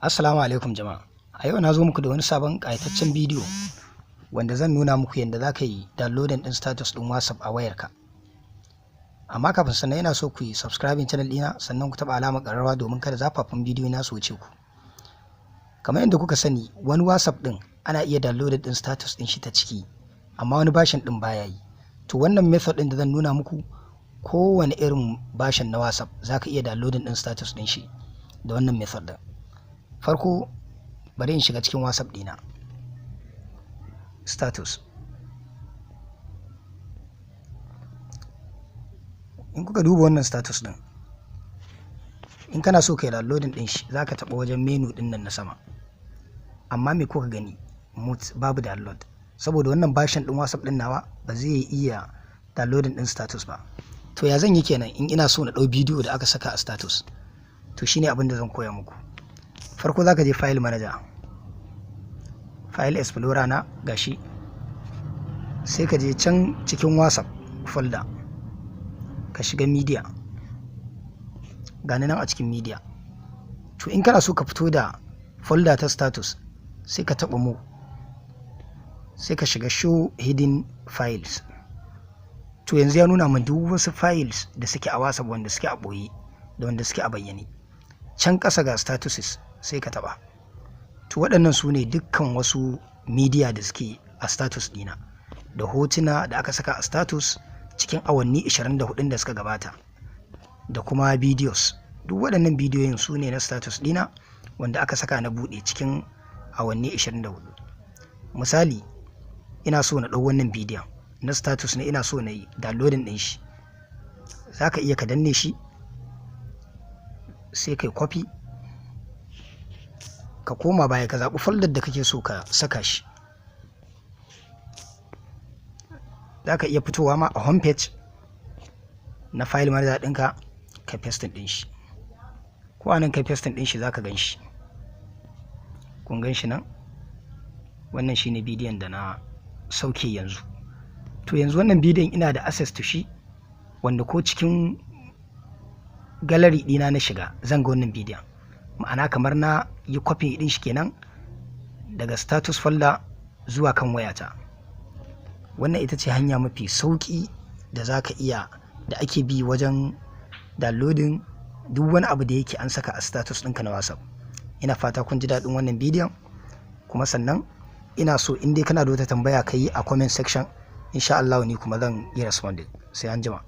Assalamu alaikum jama'a. A yau na zo muku da wani sabon ƙayataccen bidiyo wanda zan nuna muku yadda za ka yi downloading ɗin status ɗin WhatsApp a wayarka. Amma kafin sannan, ina so ku yi subscribing channel ɗina, sannan ku taɓa alamar ƙararrawa domin kada zafafan bidiyo na su wuce ku. Kamar yadda kuka sani, wani WhatsApp ɗin ana iya downloading ɗin status ɗin shi ta ciki, amma wani version ɗin baya yi. To, wannan method ɗin da zan nuna muku, kowane irin version na WhatsApp za ka iya downloading ɗin status ɗin shi da wannan method ɗin. Farko, bari in shiga cikin WhatsApp ɗina. Status. In kuka duba wannan status ɗin, in kana so ka yi downloading ɗin shi, za ka taɓa wajen menu ɗin nan na sama. Amma me kuka gani? Mute, babu download. Saboda wannan version ɗin WhatsApp ɗin nawa ba zai iya downloading ɗin status ba. To, ya zan yi kenan in ina so na ɗau bidiyo da aka saka a status? To, shine abin da zan koya muku. Farko za ka je file manager. File Explorer na gashi. Sai ka je can cikin WhatsApp folder. Ka shiga media. Gani nan a cikin media. To, in kana so ka fito da folder ta status, sai ka taɓa more. Sai ka shiga show hidden files. To, yanzu ya nuna min duk wasu files da suke a WhatsApp, wanda suke a ɓoye da wanda suke a bayyane. Can ƙasa ga statuses, sai ka taɓa. To, waɗannan su ne dukkan wasu media da suke a status ɗina. Da hotuna da aka saka a status cikin awanni 24 da suka gabata. Da kuma videos. Duk waɗannan bidiyoyin su ne na status ɗina wanda aka saka na buɗe cikin awanni 24. Misali, ina so na ɗau wannan bidiyon na status ne, ina so na yi downloading ɗin shi. Za ka iya ka danne shi, sai kai copy, ka koma baya, ka zaɓi folder da kake so ka saka shi. Za ka iya fitowa ma a homepage na file manager ɗinka, ka pasting ɗin shi. Ko anan kai pasting ɗin shi, za ka gan shi. Kun gan shi nan? Wannan shine bidiyon da na sauke yanzu. To, yanzu wannan bidiyon ina da access to shi, wanda ko cikin gallery ɗina na shiga, zan ga wannan bidiyon. Ma'ana, kamar na yi copy ɗin shi kenan daga status folder zuwa kan wayata. Wannan ita ce hanya mafi sauƙi da za ka iya da ake bi wajen downloading duk wani abu da yake an saka a status ɗinka na WhatsApp. Ina fata kun ji daɗin wannan bidiyon, kuma sannan ina so in dai kana da wata tambaya, ka yi a comment section. Insha Allah ni kuma zan yi responding. Sai anjima.